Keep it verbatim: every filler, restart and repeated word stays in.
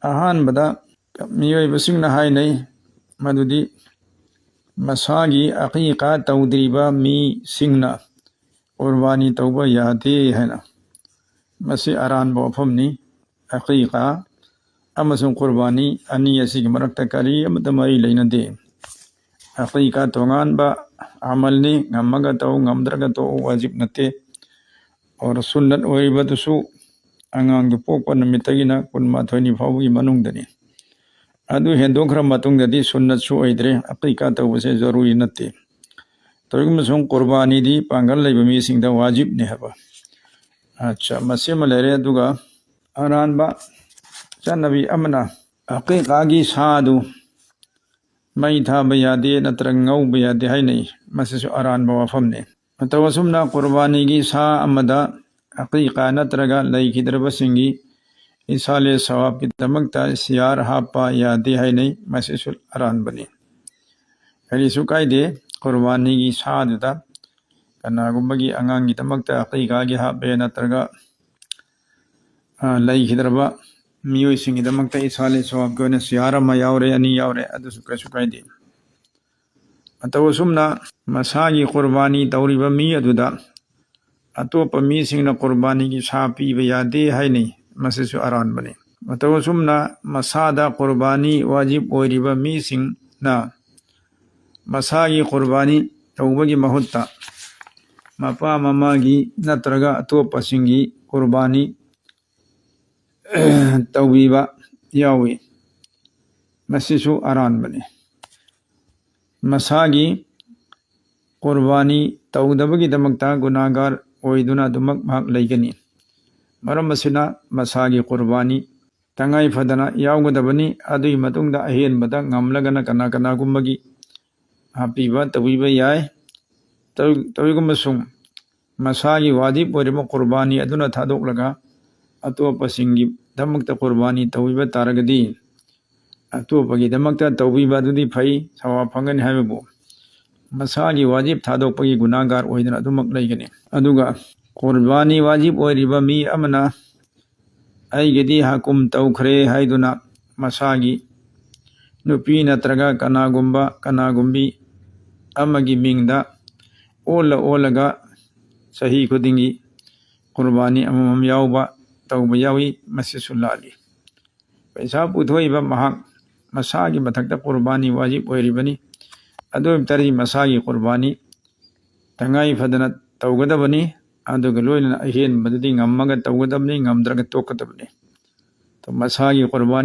ꯑꯍꯥꯟꯕꯗ ꯃꯤꯑꯣꯏꯕꯁꯤꯡꯅ ꯍꯥꯏꯅꯩ ꯃꯗꯨꯗꯤ ꯃꯁꯥꯒꯤ ꯑꯀꯤꯀꯥ ꯇꯧꯗ꯭ꯔꯤꯕ ꯃꯤꯁꯤꯡꯅ ꯀꯨꯔꯕꯥꯅꯤ ꯇꯧꯕ ꯌꯥꯗꯦ ꯍꯥꯏꯅ꯫ ꯃꯁꯤ ꯑꯔꯥꯟꯕ ꯋꯥꯐꯝꯅꯤ꯫ ꯑꯀꯤꯀꯥ ꯑꯃꯁꯨꯡ ꯀꯨꯔꯕꯥꯅꯤ ꯑꯅꯤ ꯑꯁꯤꯒꯤ ꯃꯔꯛꯇ ꯀꯔꯤ ꯑꯃꯠꯇ ꯃꯔꯤ ꯂꯩꯅꯗꯦ꯫ ꯑꯀꯤꯀꯥ ꯇꯣꯉꯥꯟꯕ ꯑꯃꯜꯅꯤ꯫ ꯉꯝꯃꯒ ꯇꯧ, ꯉꯝꯗ꯭ꯔꯒ ꯇꯣꯛꯎ, ꯋꯥꯖꯤꯕ ꯅꯠꯇꯦ꯫ ꯑꯣꯔ ꯁꯨꯟꯅꯠ ꯑꯣꯏꯔꯤꯕꯗꯨꯁꯨ ꯑꯉꯥꯡꯗꯨ ꯄꯣꯛꯄ ꯅꯨꯃꯤꯠꯇꯒꯤꯅ ꯀꯨꯟꯃꯥꯊꯣꯏꯅꯤ ꯐꯥꯎꯕꯒꯤ ꯃꯅꯨꯡꯗꯅꯤ꯫ ꯑꯗꯨ ꯍꯦꯟꯗꯣꯛꯈ꯭ꯔ ꯃꯇꯨꯡꯗꯗꯤ ꯁꯨꯟꯅꯠꯁꯨ ꯑꯣꯏꯗ꯭ꯔꯦ꯫ ꯑꯀꯤꯀꯥ ꯇꯧꯕꯁꯦ ꯖꯔꯨꯔꯤ ꯅꯠꯇꯦ꯫ ꯇꯧꯏꯒꯨꯝꯕꯁꯨꯡ ꯀꯨꯔꯕꯥꯅꯤꯗꯤ ꯄꯥꯡꯒꯜ ꯂꯩꯕ ꯃꯤꯁꯤꯡꯗ ꯋꯥꯖꯤꯕꯅꯤ ꯍꯥꯏꯕ꯫ ꯑꯠꯆꯥ, ꯃꯁꯤꯃ ꯂꯩꯔꯦ꯫ ꯑꯗꯨꯒ ꯑꯔꯥꯟꯕ ꯆꯠꯅꯕꯤ ꯑꯃꯅ ꯑꯀꯤꯀꯥꯒꯤ ꯁꯥꯗꯨ ꯃꯩ ꯊꯥꯕ ꯌꯥꯗꯦ ꯅꯠꯇ꯭ꯔꯒ ꯉꯧꯕ ꯌꯥꯗꯦ ꯍꯥꯏꯅꯩ꯫ ꯃꯁꯤꯁꯨ ꯑꯔꯥꯟꯕ ꯋꯥꯐꯝꯅꯤ꯫ ꯃꯇꯧ ꯑꯁꯨꯝꯅ ꯀꯨꯔꯕꯥꯅꯤꯒꯤ ꯁꯥ ꯑꯃꯗ ꯑꯀꯤꯀꯥ ꯅꯠꯇ꯭ꯔꯒ ꯂꯩꯈꯤꯗ꯭ꯔꯕꯁꯤꯡꯒꯤ ꯏꯁꯥꯂꯦ ꯁꯋꯥꯕꯀꯤꯗꯃꯛꯇ ꯁꯤꯌꯥꯔ ꯍꯥꯞꯄ ꯌꯥꯗꯦ ꯍꯥꯏꯅꯩ꯫ ꯃꯁꯤꯁꯨ ꯑꯔꯥꯟꯕꯅꯤ꯫ ꯀꯔꯤꯁꯨ ꯀꯥꯏꯗꯦ꯫ ꯀꯨꯔꯕꯥꯅꯤꯒꯤ ꯁꯥꯗꯨꯗ ꯀꯅꯥꯒꯨꯝꯕꯒꯤ ꯑꯉꯥꯡꯒꯤꯗꯃꯛꯇ ꯑꯀꯤꯀꯥꯒꯤ ꯍꯥꯞꯄꯦ ꯅꯠꯇ꯭ꯔꯒ, ꯑ, ꯂꯩꯈꯤꯗ꯭ꯔꯕ ꯃꯤꯑꯣꯏꯁꯤꯡꯒꯤꯗꯃꯛꯇ ꯏꯁꯥꯂꯦ ꯁꯋꯥꯕꯀꯤ ꯑꯣꯏꯅ ꯁꯤꯌꯥꯔ ꯑꯃ ꯌꯥꯎꯔꯦ, ꯑꯅꯤ ꯌꯥꯎꯔꯦ, ꯑꯗꯨꯁꯨ ꯀꯩꯁꯨ ꯀꯥꯏꯗꯦ꯫ ꯃꯇꯧ ꯑꯁꯨꯝꯅ ꯃꯁꯥꯒꯤ ꯀꯨꯔꯕꯥꯅꯤ ꯇꯧꯔꯤꯕ ꯃꯤ ꯑꯗꯨꯗ ꯑꯇꯣꯞꯄ ꯃꯤꯁꯤꯡꯅ ꯀꯨꯔꯕꯥꯅꯤꯒꯤ ꯁꯥ ꯄꯤꯕ ꯌꯥꯗꯦ ꯍꯥꯏꯅꯩ꯫ ꯃꯁꯤꯁꯨ ꯑꯔꯥꯟꯕꯅꯤ꯫ ꯃꯇꯧ ꯑꯁꯨꯝꯅ ꯃꯁꯥꯗ ꯀꯨꯔꯕꯥꯅꯤ ꯋꯥꯖꯤꯕ ꯑꯣꯏꯔꯤꯕ ꯃꯤꯁꯤꯡꯅ ꯃꯁꯥꯒꯤ ꯀꯨꯔꯕꯥꯅꯤ ꯇꯧꯕꯒꯤ ꯃꯍꯨꯠꯇ ꯃꯄꯥ ꯃꯃꯥꯒꯤ ꯅꯠꯇ꯭ꯔꯒ ꯑꯇꯣꯞꯄꯁꯤꯡꯒꯤ ꯀꯨꯔꯕꯥꯅꯤ ꯇꯧꯕꯤꯕ ꯌꯥꯎꯏ꯫ ꯃꯁꯤꯁꯨ ꯑꯔꯥꯟꯕꯅꯤ꯫ ꯃꯁꯥꯒꯤ ꯀꯨꯔꯕꯥꯅꯤ ꯇꯧꯗꯕꯒꯤꯗꯃꯛꯇ ꯒꯨꯅꯥꯒꯥꯔ ꯑꯣꯏꯗꯨꯅ ꯑꯗꯨꯃꯛ ꯃꯍꯥꯛ ꯂꯩꯒꯅꯤ꯫ ꯃꯔꯝ ꯑꯁꯤꯅ ꯃꯁꯥꯒꯤ ꯀꯨꯔꯕꯥꯅꯤ ꯇꯉꯥꯏ ꯐꯗꯅ ꯌꯥꯎꯒꯗꯕꯅꯤ꯫ ꯑꯗꯨꯒꯤ ꯃꯇꯨꯡꯗ ꯑꯍꯦꯟꯕꯗ ꯉꯝꯂꯒꯅ ꯀꯅꯥ ꯀꯅꯥꯒꯨꯝꯕꯒꯤ ꯍꯥꯞꯄꯤꯕ ꯇꯧꯕꯤꯕ ꯌꯥꯏ꯫ ꯇꯧ-, ꯇꯧꯏꯒꯨꯝꯕꯁꯨꯡ ꯃꯁꯥꯒꯤ ꯋꯥꯖꯤꯕ ꯑꯣꯏꯔꯤꯕ ꯀꯨꯔꯕꯥꯅꯤ ꯑꯗꯨꯅ ꯊꯥꯗꯣꯛꯂꯒ ꯑꯇꯣꯞꯄꯁꯤꯡꯒꯤꯗꯃꯛꯇ ꯀꯨꯔꯕꯥꯅꯤ ꯇꯧꯕꯤꯕ ꯇꯥꯔꯒꯗꯤ, ꯑꯇꯣꯞꯄꯒꯤꯗꯃꯛꯇ ꯇꯧꯕꯤꯕ ꯑꯗꯨꯗꯤ ꯐꯩ, ꯁꯋꯥꯕ ꯐꯪꯒꯅꯤ ꯍꯥꯏꯕꯕꯨ, ꯃꯁꯥꯒꯤ ꯋꯥꯖꯤꯕ ꯊꯥꯗꯣꯛꯄꯒꯤ ꯒꯨꯅꯥꯒꯥꯔ ꯑꯣꯏꯗꯨꯅ ꯑꯗꯨꯃꯛ ꯂꯩꯒꯅꯤ꯫ ꯑꯗꯨꯒ ꯀꯨꯔꯕꯥꯅꯤ ꯋꯥꯖꯤꯕ ꯑꯣꯏꯔꯤꯕ ꯃꯤ ꯑꯃꯅ ꯑꯩꯒꯤꯗꯤ ꯍꯥꯀꯨꯝ ꯇꯧꯈ꯭ꯔꯦ ꯍꯥꯏꯗꯨꯅ ꯃꯁꯥꯒꯤ ꯅꯨꯄꯤ ꯅꯠꯇ꯭ꯔꯒ ꯀꯅꯥꯒꯨꯝꯕ ꯀꯅꯥꯒꯨꯝꯕꯤ ꯑꯃꯒꯤ ꯃꯤꯡꯗ ꯑꯣꯜꯂ ꯑꯣꯜꯂꯒ ꯆꯍꯤ ꯈꯨꯗꯤꯡꯒꯤ ꯀꯨꯔꯕꯥꯅꯤ ꯑꯃꯃꯝ ꯌꯥꯎꯕ ꯇꯧꯕ ꯌꯥꯎꯏ꯫ ꯃꯁꯤꯁꯨ ꯂꯥꯜꯂꯤ꯫ ꯄꯩꯁꯥ ꯄꯨꯊꯣꯛꯏꯕ ꯃꯍꯥꯛ ꯃꯁꯥꯒꯤ ꯃꯊꯛꯇ ꯀꯨꯔꯕꯥꯅꯤ ꯋꯥꯖꯤꯕ ꯑꯣꯏꯔꯤꯕꯅꯤ꯫ ꯑꯗꯨ ꯑꯣꯏꯕ ꯇꯥꯔꯗꯤ ꯃꯁꯥꯒꯤ ꯀꯨꯔꯕꯥꯅꯤ ꯇꯉꯥꯏ ꯐꯗꯅ ꯇꯧꯒꯗꯕꯅꯤ꯫ ꯑꯗꯨꯒ ꯂꯣꯏꯅꯅ ꯑꯍꯦꯟꯕꯗꯨꯗꯤ ꯉꯝꯃꯒ ꯇꯧꯒꯗꯕꯅꯤ, ꯉꯝꯗ꯭ꯔꯒ ꯇꯣꯛꯀꯗꯕꯅꯤ꯫ ꯃꯁꯥꯒꯤ ꯀꯨꯔꯕꯥꯅꯤ